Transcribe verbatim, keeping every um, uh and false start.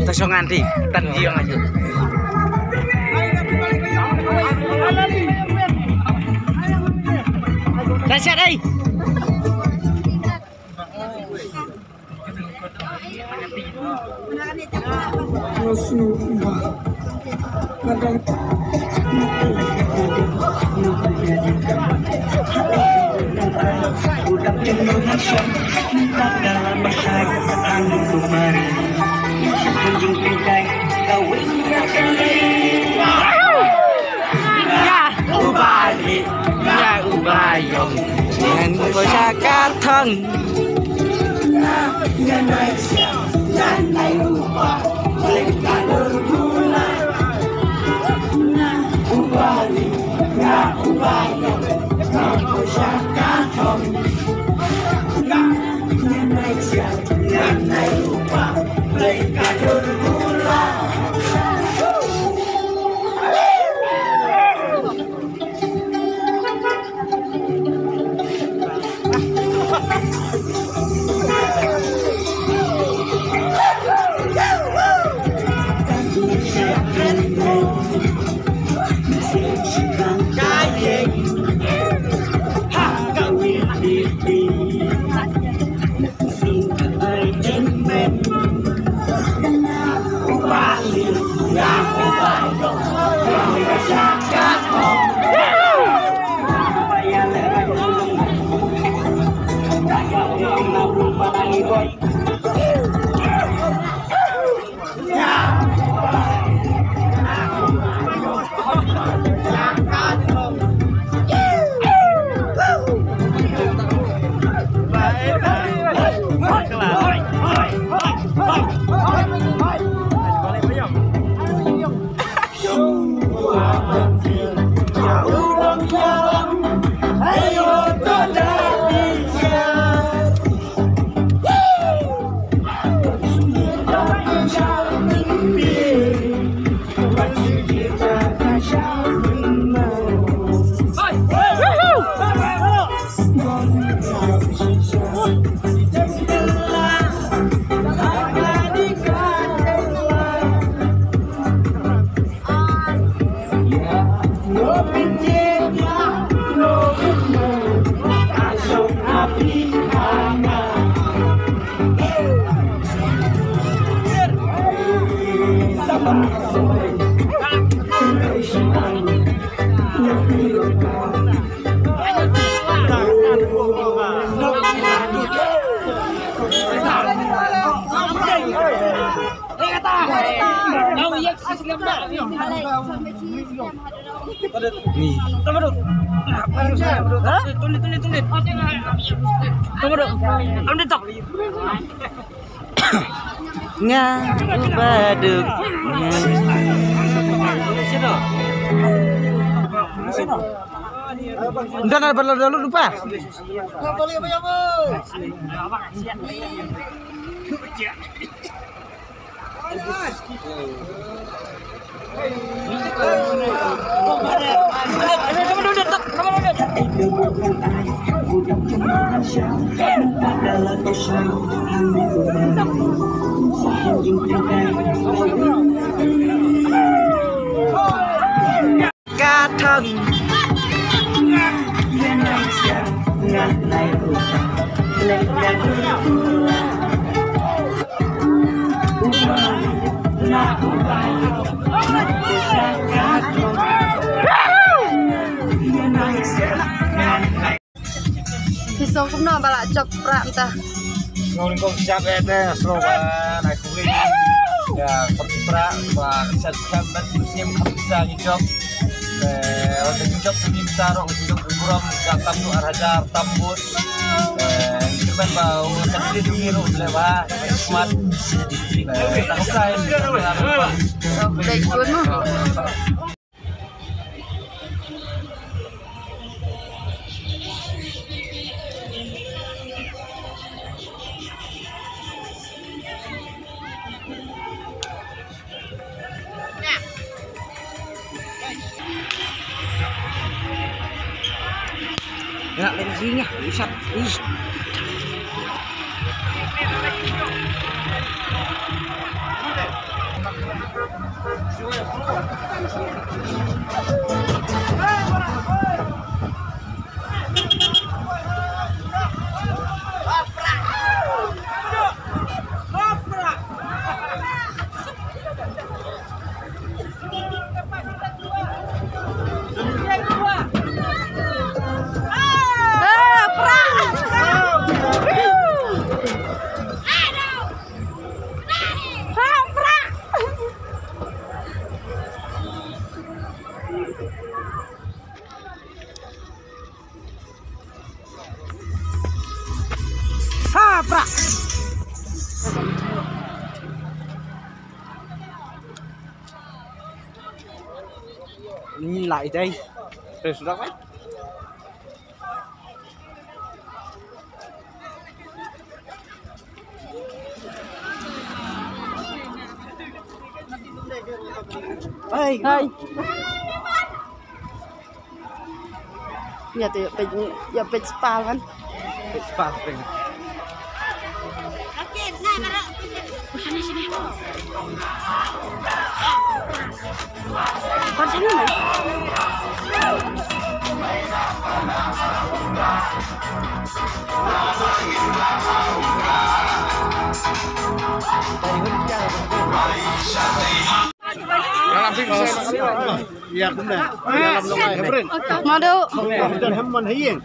Ta shong ngan ti, tan jiong aja. Dahsyat, ai. Nga u Bali, nga u Bayong, ngan poi sha ka thong. Nga u Baduk. Nga. Dah, dah, dah, dah, lupa. Ka thong. Phi sngew kumno ba la jop pra mynta? Sngew nyngkong shisha bha te, sngew ba nai khublei. Ïa, kham shisha pra ba shisha shisha ban sngewsih kham shisha ngi jop. Te wat ngi jop te mynta ruh ngi jop burom ka tam duh ar hajar tam bud. Te ngi Ban ba u ka dei tu ngi ruh leh ba smat. Ba ta ku kai. Dei kun mo. Yak lagi sini, isap. Ih. Ha, pra. Ni lai dai. Terus dah, kan? Hai. Hai. Ya tu, ya pej, ya pej spal kan. Pej spal, pej. Sini, sini. Kau sini, man. Dalam sini. Ya, kumne. Dalam longai, Hebron. Madu. Dan Hemon Haying.